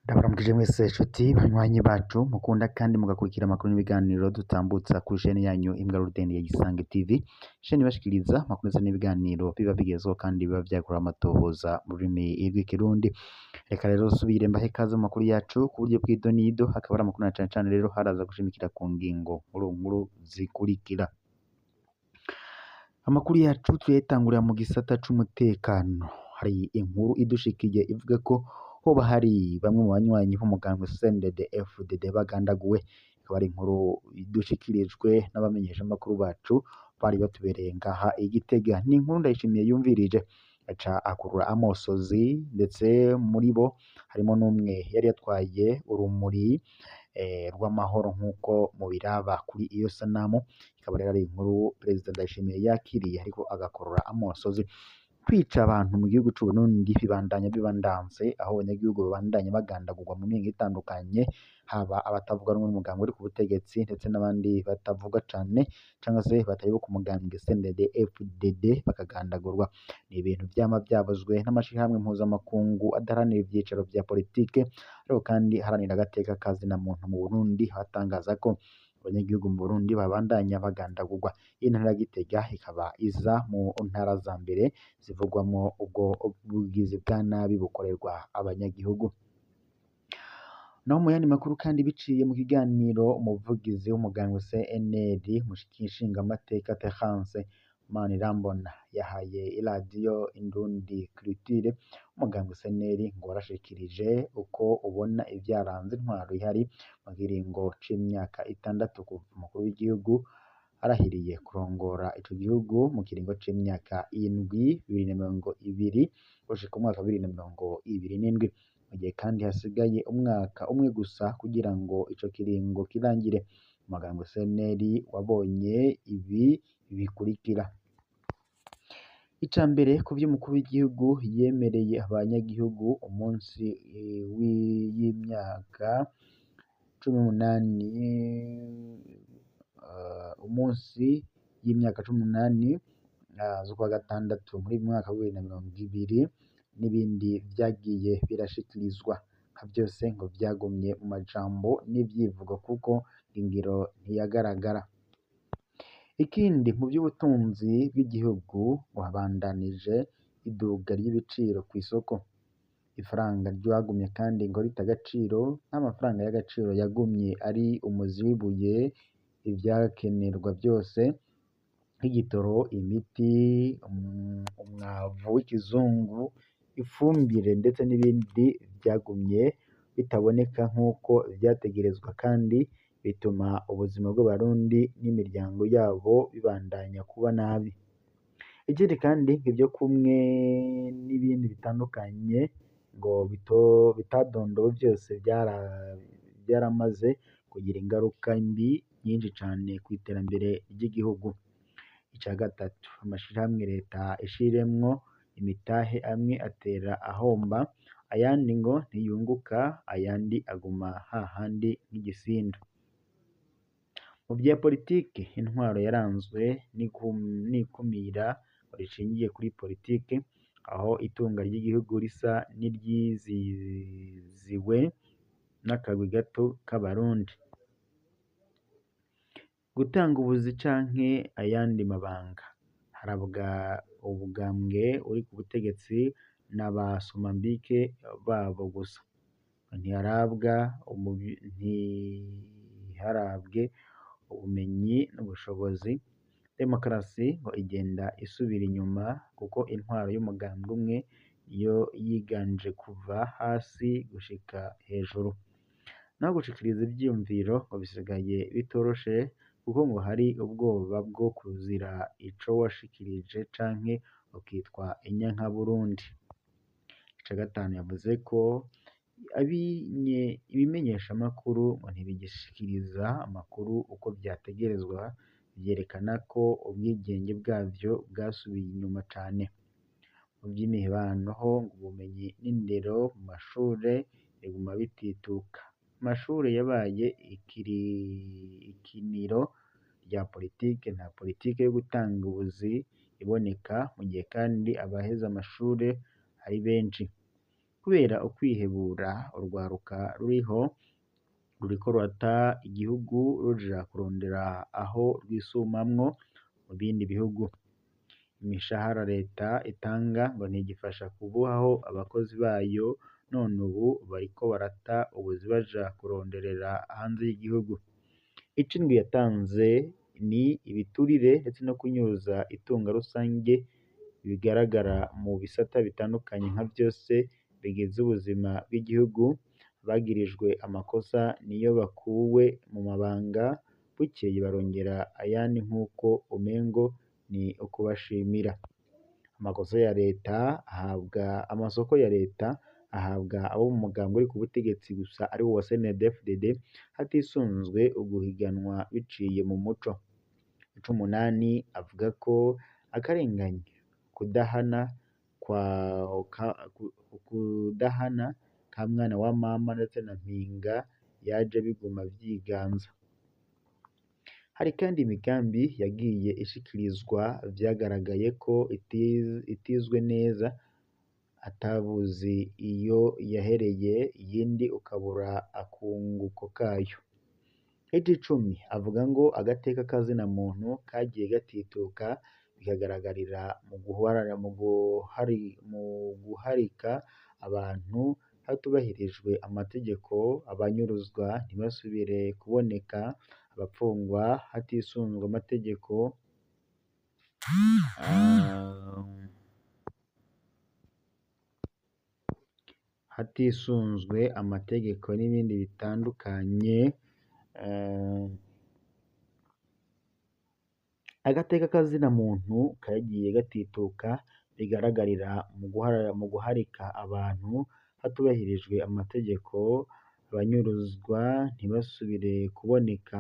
Ndabaramukije mwese nshuti banywanyi bacu mukunda kandi mugakurikira amakuru n'ibiganiro dutambutsa kuri chaîne yanyu Imbwa Rudende ya Isange TV, chaîne ibashikiriza amakuru ndetse n'ibiganiro biba bigezweho kandi biba vyakorewe amatohoza mu rurimi rw'ikirundi. Reka rero subire mbahe ikaze mu makuru yacu ku buryo bw'idonido, hakaba ari amakuru na cane cane rero haraza gushimikira ku ngingo nkuru nkuru zikurikira. Amakuru yacu tuyatangurira mu gisata c'umutekano. Hari inkuru idushikiye ivuga ko hoba hari bamwe mu banywanyi b'umugambwe CNDD FDD bagandaguwe. Ikaba ari inkuru idushikirijwe n'abamenyeshamakuru bacu bari batubereye ngaha i Gitega. Ni inkuru Ndayishimiye yumvirije aca akurura amosozi, ndetse muri bo harimo n'umwe yari yatwaye urumuri rw'amahoro nk'uko mubiraba kuri iyo sanamu. Ikaba rero ari inkuru Perezida Ndayishimiye yakiriye ariko agakurura amosozi. Kwica abantu mu gihugu c'Uburundi bibandanya bibandanse, aho abanyagihugu babandanya bagandagurwa mu mihingo itandukanye, haba abatavuga rumwe n'umugambwe uri ku butegetsi ndetse n'abandi batavuga cane cangwa se batayoboka umugambwe CNDD FDD bakagandagurwa. Ni ibintu vyama vyavuzwe n'amashirahamwe mpuzamakungu adaharanira ivyicaro vya politike, ariko kandi aharanira agateka ka zina muntu mu Burundi, aho atangaza ko abanyagihugu mu Burundi babandanya bagandagurwa. Intara ya Gitega ikaba iza mu ntara za mbere zivugwamwo ubwo bugizi bwa nabi bukorerwa abanyagihugu. Naho mu yandi makuru kandi biciye mu kiganiro umuvugizi w'umugambwe CNL umushingamateka Terence Manirambona yahaye iradiyo Indundi Culture, umugambwe CNL ngo warashikirije uko ubona ivyaranze intwaro ihari mu kiringo c'imyaka 6 kuva umukuru w'igihugu arahiriye kurongora ico gihugu mu kiringo c'imyaka 7, 2020 gushika umwaka wa 2027, mu gihe kandi hasigaye umwaka umwe gusa kugira ngo ico kiringo kirangire. Umugambwe CNL wabonye ibi bikurikira: Ica mbere, ku vy'umukuru w'igihugu yemereye abanyagihugu umunsi w'imyaka 18, umunsi y'imyaka 18 z'ukwa gatandatu muri mwaka wa 2020, n'ibindi vyagiye birashikirizwa, nka vyose ngo vyagumye mu majambo n'ivyivugo kuko ingiro ntiyagaragara. Ikindi, mu vy'ubutunzi bw'igihugu habandanije iduga ry'ibiciro kw'isoko. Ifaranga ryagumye kandi ngo rita agaciro, n'amafaranga y'agaciro yagumye ari umuzi w'ibuye, ivyakenerwa vyose nk'igitoro, imiti, umwavu w'ikizungu, ifumbire ndetse n'ibindi vyagumye bitaboneka nk'uko vyategerezwa, kandi bituma ubuzima bw'abarundi n'imiryango yabo bibandanya kuba nabi. Ikindi kandi, ivyo kumwe n'ibindi bitandukanye ngo bitadondowe vyose vyaramaze kugira ingaruka mbi nyinshi cane kw'iterambere ry'igihugu. Ica gatatu, amashirahamwe leta ishiremwo imitahe amwe atera ahomba, ayandi ngo ntiyunguka, ayandi aguma hahandi nk'igisindu. Mu vya politike, intwaro yaranzwe n'ikumira rishingiye kuri politike, aho itunga ry'igihugu risa n'iryiziziwe n'akagwi gato k'abarundi. Gutanga ubuzi canke ayandi mabanga, harabwa ubugambwe uri ku butegetsi n'abasomambike babo gusa, ntiharabwe ubumenyi n'ubushobozi. Demokarasi ngo igenda isubira inyuma kuko intwaro y'umugambwe umwe niyo yiganje kuva hasi gushika hejuru. Naho gushikiriza ivyiyumviro ngo bisigaye bitoroshe kuko ngo hari ubwoba bwo kuzira ico washikirije canke ukitwa inyankaburundi. Ica gatanu, yavuze ko ibimenyeshamakuru ngo ntibigishikiriza amakuru uko vyategerezwa, vyerekana ko ubwigenge bwavyo bwasubiye inyuma cane. Mu vy'imibano ho ngo ubumenyi n'indero mu mashure biguma bitituka. Amashure yabaye ikiniro rya politike. Nta politike yo gutanga ubuzi iboneka, mu gihe kandi abaheza amashure ari benshi. Kubera ukwihebura, urwaruka ruriho ruriko rurata igihugu ruja kurondera aho rwisumamwo mu bindi bihugu. Imishahara leta itanga ngo ntigifasha kubohaho abakozi bayo, none ubu bariko barata ubuzi baja kuronderera hanze y'igihugu. Icindwi yatanze ni ibiturire ndetse no kunyuruza itunga rusange bigaragara mu bisata bitandukanye nka vyose bigize ubuzima bw'igihugu. Bagirijwe amakosa niyo bakuwe mu mabanga, bukeye barongera ayandi nk'uko umengo ni ukubashimira. Amakosa ya leta ahabwa amasoko ya leta ahabwa abo mu mugambwe uri ku butegetsi gusa ariwo wa CNDD-FDD, hatisunzwe uguhiganwa biciye mu muco. Icumunani avuga ko akarenganyo, kudahana kwa kudahana ka mwana wa mama ndetse na mpinga yaje biguma vyiganza. Hari kandi imigambi yagiye ishikirizwa vyagaragaye ko itizwe neza, atabuzi iyo yahereye iyindi ukabura akunguko kayo. Icumi avuga ngo agateka kazina muntu kagiye gatituka bikagaragarira mu guharika abantu hatubahirijwe amategeko, abanyuruzwa ntibasubire kuboneka, abapfungwa hatisunzwe amategeko, hatisunzwe amategeko n'ibindi bitandukanye. Agateka kazina muntu kagiye gatituka bigaragarira mu guharika abantu hatubahirijwe amategeko, abanyuruzwa ntibasubire kuboneka,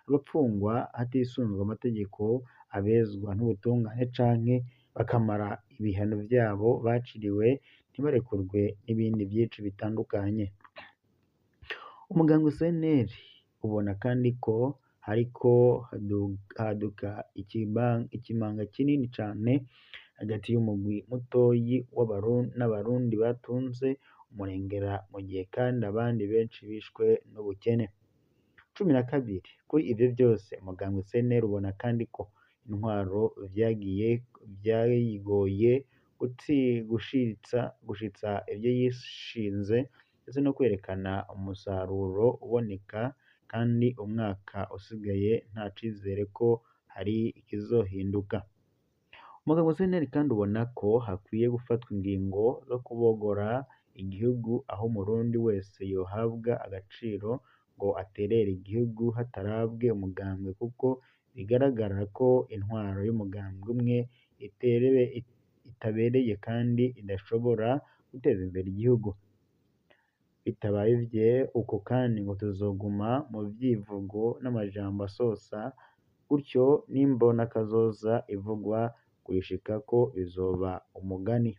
abapfungwa hatisunzwe amategeko, abezwa n'ubutungane canke bakamara ibihano vyabo baciriwe ntibarekurwe n'ibindi vyinshi bitandukanye. Umuganga CNL ubona kandi ko hariko haduka ikimanga kinini cane hagati y'umugwi mutoyi n'abarundi batunze umurengera, mu gihe kandi abandi benshi bishwe n'ubukene. 12 kuri ivyo vyose umuganga CNL ubona kandi ko intwaro vyagiye vyayigoye gushitsa ivyo yishinze ndetse no kwerekana umusaruro uboneka, kandi umwaka usigaye nta cizere ko hari ikizohinduka. Umugabo CNL kandi ubona ko hakwiye gufatwa ingingo zo kubogora igihugu, aho umurundi wese yohabwa agaciro ngo aterere igihugu hatarabwe umugambwe, kuko bigaragara ko intwaro y'umugambwe umwe itabereye kandi idashobora guteza imbere igihugu. Bitabaye ivyo uko kandi ngo tuzoguma mu vyivugo n'amajambo asosa, gutyo n'imbona kazoza ivugwa kuyishikako bizoba umugani.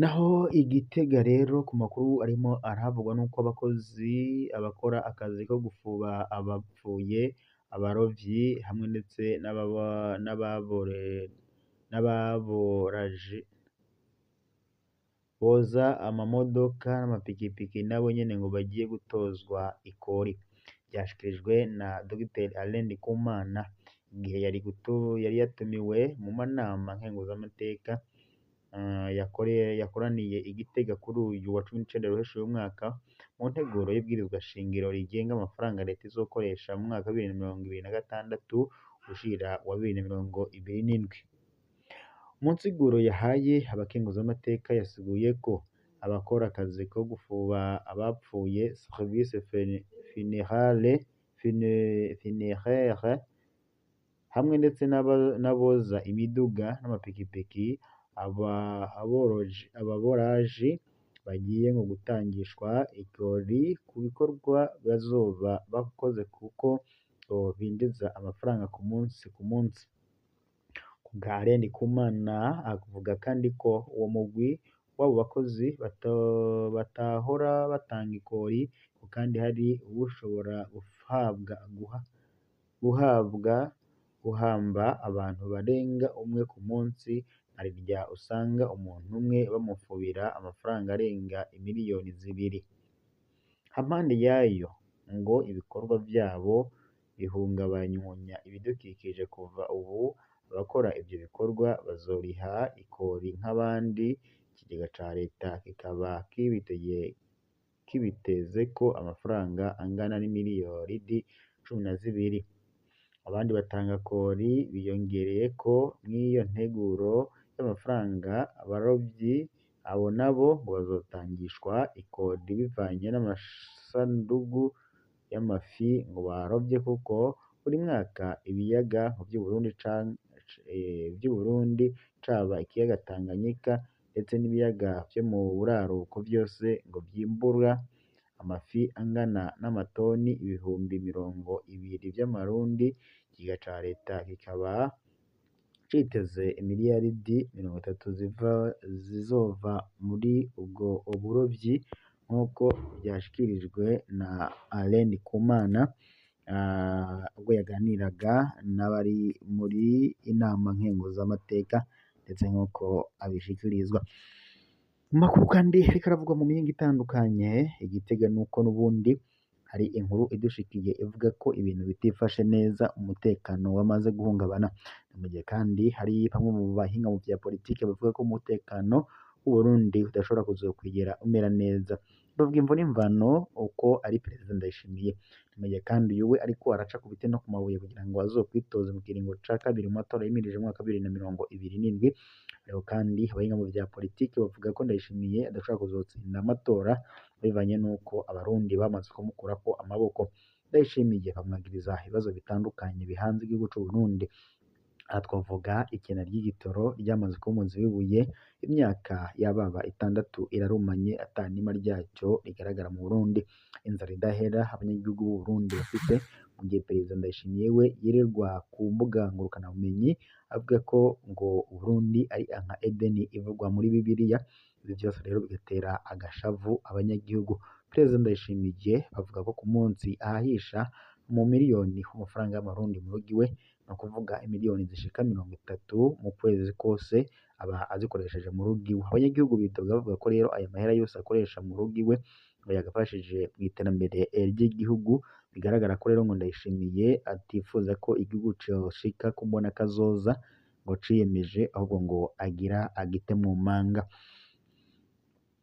Naho igitega rero ku makuru arimo arahavugwa nuko abakozi abakora akazi ko gufuba abapfuye, abarovyi hamwe ndetse n'ababoraje boza amamodoka n'amapikipiki nabo nyene ngo bagiye gutozwa ikori. Vyashikirijwe na Dr Alain Ndikumana igihe yari yatumiwe mu manama nkenguzamateka yakoraniye i Gitega kuri uyu wa 19 Ruheshi uyu mwaka, mu nteguro y'ibwirizwa shingiro rigenga amafaranga leta izokoresha mu mwaka wa 2026 ushira wa 2027. Mu nsiguro yahaye abakenguzamateka yasiguye ko abakora akazi ko gufuba abapfuye service funéraire hamwe ndetse n'aboza imiduga n'amapikipiki, ababoraji bagiye ngo gutangishwa ikori ku bikorwa bazoba bakoze, kuko ngo binjiza amafaranga ku munsi ku munsi. Kubwa Alain Ndikumana avuga kandi ko uwo mugwi w'abo bakozi batahora batanga ikori, ngo kandi hari uwushobora guhabwa guha guhabwa guhamba abantu barenga umwe ku munsi, narirya usanga umuntu umwe bamufubira amafaranga arenga imiliyoni 2. Hampande yayo ngo ibikorwa vyabo bihungabanya ibidukikije. Kuva ubu abakora ivyo bikorwa bazoriha ikori nk'abandi, ikigega ca leta kikaba kibitezeko amafaranga angana n'imiliyaridi 12. Abandi batanga kori biyongereyeko mw'iyo nteguro y'amafaranga. Abarovyi abo nabo ngo bazotangishwa ikori bivanye n'amasandugu y'amafi ngo barovye, kuko buri mwaka ibiyaga vy'Uburundi caba ikiyaga Tanganyika ndetse n'ibiyaga vyo mu buraruko vyose ngo vyimbura amafi angana n'amatoni 20,000 vy'amarundi. Ikigega ca leta kikaba citeze imiliyaridi 30 zizova muri ubwo burovyi, nk'uko vyashikirijwe na Alain Ndikumana ubwo yaganiraga n'abari muri inama nkenguzamateka, ndetse nk'uko abishikirizwa. Mu makuru kandi ariko aravugwa mu mihingo itandukanye, igitega nuko n'ubundi hari inkuru idushikiye ivuga ko ibintu bitifashe neza, umutekano wamaze guhungabana. Ni mu gihe kandi hari bamwe mu bahinga mu vya politike bavuga ko umutekano w'Uburundi udashobora kuzokwigera umera neza. Bavuga imvo n'imvano uko ari Perezida Ndayishimiye. Ni mu gihe kandi uyu we ariko araca ku biti no ku mabuye kugira ngo azokwitoze mu kiringo ca kabiri mu matora yimirije mu mwaka wa 2027. Ariko kandi abahinga mu vya politike bavuga ko Ndayishimiye adashobora kuzotsinda amatora bivanye n'uko abarundi bamaze kumukurako amaboko. Ndayishimiye bamwagiriza ibibazo bitandukanye bihanze igihugu c'Uburundi. Aha twavuga ikena ry'igitoro ryamaze kuba umuzi w'ibuye, imyaka yababa 6 irarumanye ata nima ryacyo rigaragara mu Burundi. Inzara idahera abanyagihugu b'Uburundi bafise, mu gihe Perezida Ndayishimiye we yirirwa ku mbuga ngurukanabumenyi avuga ko ngo Uburundi ari nka Edeni ivugwa muri Bibiliya. Ibi vyose rero bigatera agashavu abanyagihugu. Perezida Ndayishimiye bavuga ko ku munsi ahahisha mu miliyoni w'amafaranga y'amarundi mu rugo iwe, ni ukuvuga imiliyoni zishika 30 mu kwezi kose aba azikoresheje mu rugo iwe. Abanyagihugu bidoga bavuga ko rero aya mahera yose akoresha mu rugo iwe ngo yagafashije mw'iterambere ry'igihugu. Bigaragara ko rero ngo Ndayishimiye atifuza ko igihugu coshika kubona kazoza ngo ciyemeje, ahubwo ngo agira agite mu manga.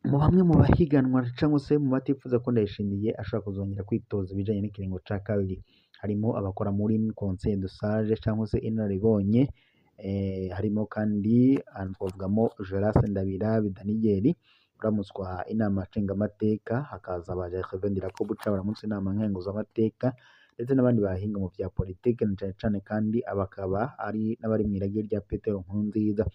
Mu bamwe mu bahiganwa cangwa se mu batifuza ko Ndayishimiye ashobora kuzongera kwitoza ibijanye n'ikiringo ca kabiri, harimo abakora muri Conseil de Sage cangwa se inararibonye, harimo kandi twavugamo Gerase Ndabirabe Daniyeli uramutswa inama nshingamateka, hakaza ba Gervais Ndirakobuca baramutse inama nkenguzamateka, ndetse n'abandi bahinga mu vya politike, na cane cane kandi abakaba ari n'abari mw'irage rya Petero Nkurunziza.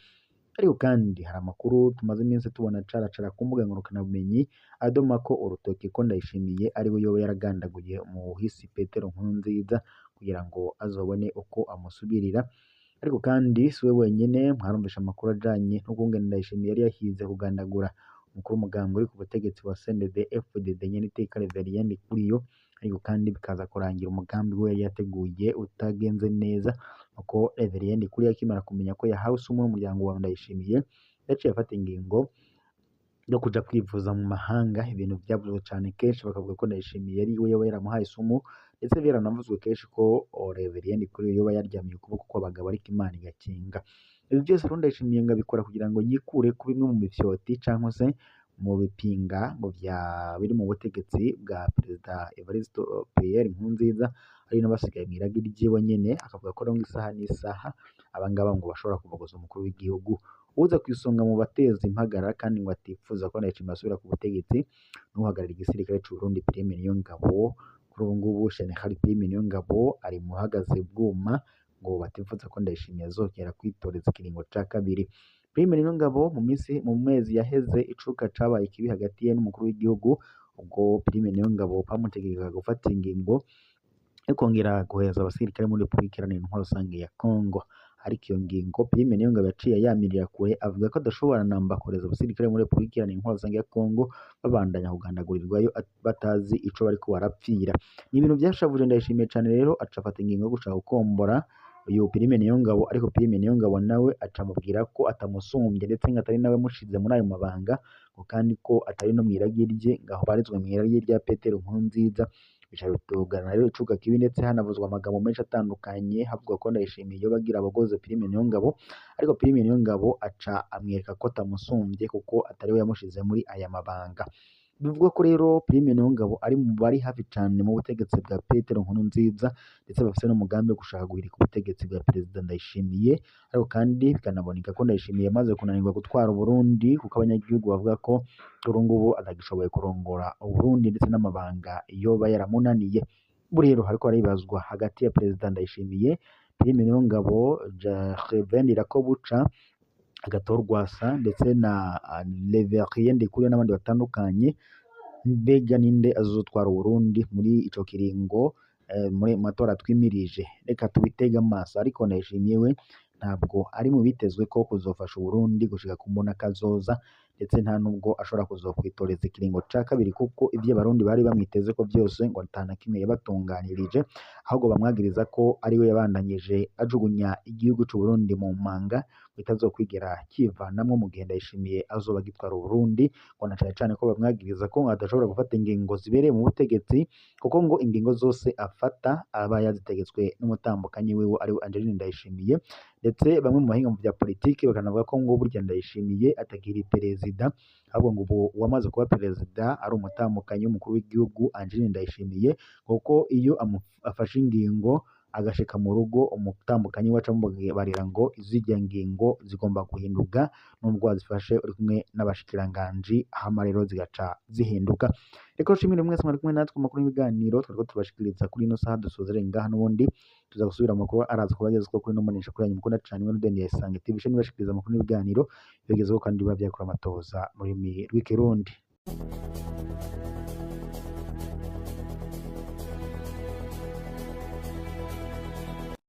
Ariko kandi hari amakuru tumaze iminsi tubona acaracara ku mbuga ngurukanabumenyi adoma ko urutoki ko Ndayishimiye ari we yoba yaragandaguye umuhisi Petero Nkurunziza kugira ngo azobone uko amusubirira. Ariko kandi si we wenyene, mwarumvishe amakuru ajanye n'ukungene Ndayishimiye yari yahize kugandagura umukuru w'umugambi uri ku butegetsi wa CNDD FDD nyeniteka Reverien Ndikuriyo, ariko kandi bikaza kurangira umugambi we yari yateguye utagenze neza, uko Reverien Ndikuriyo akimara kumenya ko yahawe isumu n'umuryango wa Ndayishimiye yaciye afata ingingo yo kuja kwivuza mu mahanga, ibintu vyavuzwe cane kenshi bakavuga ko Ndayishimiye ari we yoba yaramuhaye isumu, ndetse byaranavuzwe kenshi ko Reverien Ndikuriyo yoba yaryamiye ukuboko kw'abagabo ariko Imana igakinga. Ibi byose rero Ndayishimiye ngo abikora kugira ngo yikure ku bimwe mu mifyoti canke se mu bipinga ngo vya biri mu butegetsi bwa Perezida Evariste Pierre Nkurunziza, ari n'abasigaye mw'iragi ryiwe nyene, akavuga ko rero ngo isaha n'isaha abangaba ngo bashobora kuvuguza umukuru w'igihugu. Uza kw'isonga mu bateza impagarara kandi ngo atifuza ko Ndayishimiye asubira ku butegetsi n'uhagarariye igisirikare c'Uburundi Prime Niyongabo. Kuri ubu ngubu General Prime Niyongabo ari mu bahagaze bwuma ngo batifuza ko Ndayishimiye azongera kwitoreza ikiringo ca kabiri. Prime Niyongabo mu minsi mu mezi yaheze icuka cabaye kibi hagati ye n'umukuru w'igihugu, ubwo Prime Niyongabo bamutegekaga gufata ingingo yo kongera guheza abasirikare muri Repubulika Iharanira Intwaro Rusange ya Congo. Ariko iyo ngingo Prime Niyongabo yaciye yamirira kure, avuga ko adashobora namba kohereza abasirikare muri Repubulika Iharanira Intwaro Rusange ya Kongo babandanya kugandagurirwayo batazi ico bariko barapfira. Ni ibintu vyashavuje Ndayishimiye cane, rero aca afata ingingo yo gushaka gukombora uyu Prime Niyongabo, ariko Prime Niyongabo nawe aca amubwira ko atamusumbye, ndetse ngo atari nawe yamushize muri ayo mabanga, ngo kandi ko atari no mw'iragi rye, ngo abarizwa mw'iragi rya Petero Nkurunziza. Bica bitugana rero icuka kibi, ndetse hanavuzwa amagambo menshi atandukanye, havugwa ko Ndayishimiye yoba agira abagoze Prime Niyongabo, ariko Prime Niyongabo aca amwereka ko atamusumbye kuko atari we yamushize muri aya mabanga. Bivugwa ko rero Prime Niyongabo ari mu bari hafi cane mu butegetsi bwa Petero Nkurunziza, ndetse bafise n'umugambi wo gushaka guhirika ubutegetsi bwa Perezida Ndayishimiye. Ariko kandi bikanaboneka ko Ndayishimiye yamaze kunanirwa gutwara Uburundi, kuko abanyagihugu bavuga ko kuri ubu atagishoboye kurongora Uburundi, ndetse n'amabanga yoba yaramunaniye. Ubu rero hariko haribazwa hagati ya Perezida Ndayishimiye, Prime Niyongabo, Gervais Ndirakobuca, Agathon Rwasa ndetse na Reverien Ndikuriyo n'abandi batandukanye, mbega ninde azotwara Uburundi muri ico kiringo muri matora twimirije? Reka tubitege amaso. Ariko Ndayishimiye we ntabwo ari mu bitezwe ko kuzofasha Uburundi gushika ku mbona kazoza, ndetse nta nubwo ashobora kuzokwitoreza ikiringo ca kabiri, kuko ivyo abarundi bari bamwiteze ko vyose ngo ata na kimwe yabatunganirije, ahubwo bamwagiriza ko ari we yabandanyije ajugunya igihugu c'Uburundi mu manga bitazokwigera kivanamwo mu gihe Ndayishimiye azoba agitwara Uburundi, ngo na cane cane ko bamwagiriza ko adashobora gufata ingingo zibereye mu butegetsi, kuko ngo ingingo zose afata aba yazitegetswe n'umutambukanyi wiwe ariwe Angeline Ndayishimiye. Ndetse bamwe mu bahinga mu vya politiki bakanavuga ko ngo burya Ndayishimiye atakiri perezida, ahubwo ngo ubu uwamaze kuba perezida ari umutambukanyi w'umukuru w'igihugu Angeline Ndayishimiye, kuko iyo afashe ingingo agashika mu rugo umutambukanyi we aca amubarira ngo zirya ngingo zigomba guhinduka nubwo wazifashe uri kumwe n'abashikiranganji, hama rero zigaca zihinduka. Reka nshimire mwese mwari kumwe natwe mu makuru y'ibiganiro twariko tubashikiriza kuri ino saha, dusozere ngaha, n'ubundi tuza gusubira mu makuru araza kubagezako kuri ino mbonesha kuri yanyu mukunda cane, imwe Rudende ya Isange TV ishami ibashikiriza amakuru n'ibiganiro bigezweho kandi biba vyakora amatohoza mu rurimi rw'ikirundi.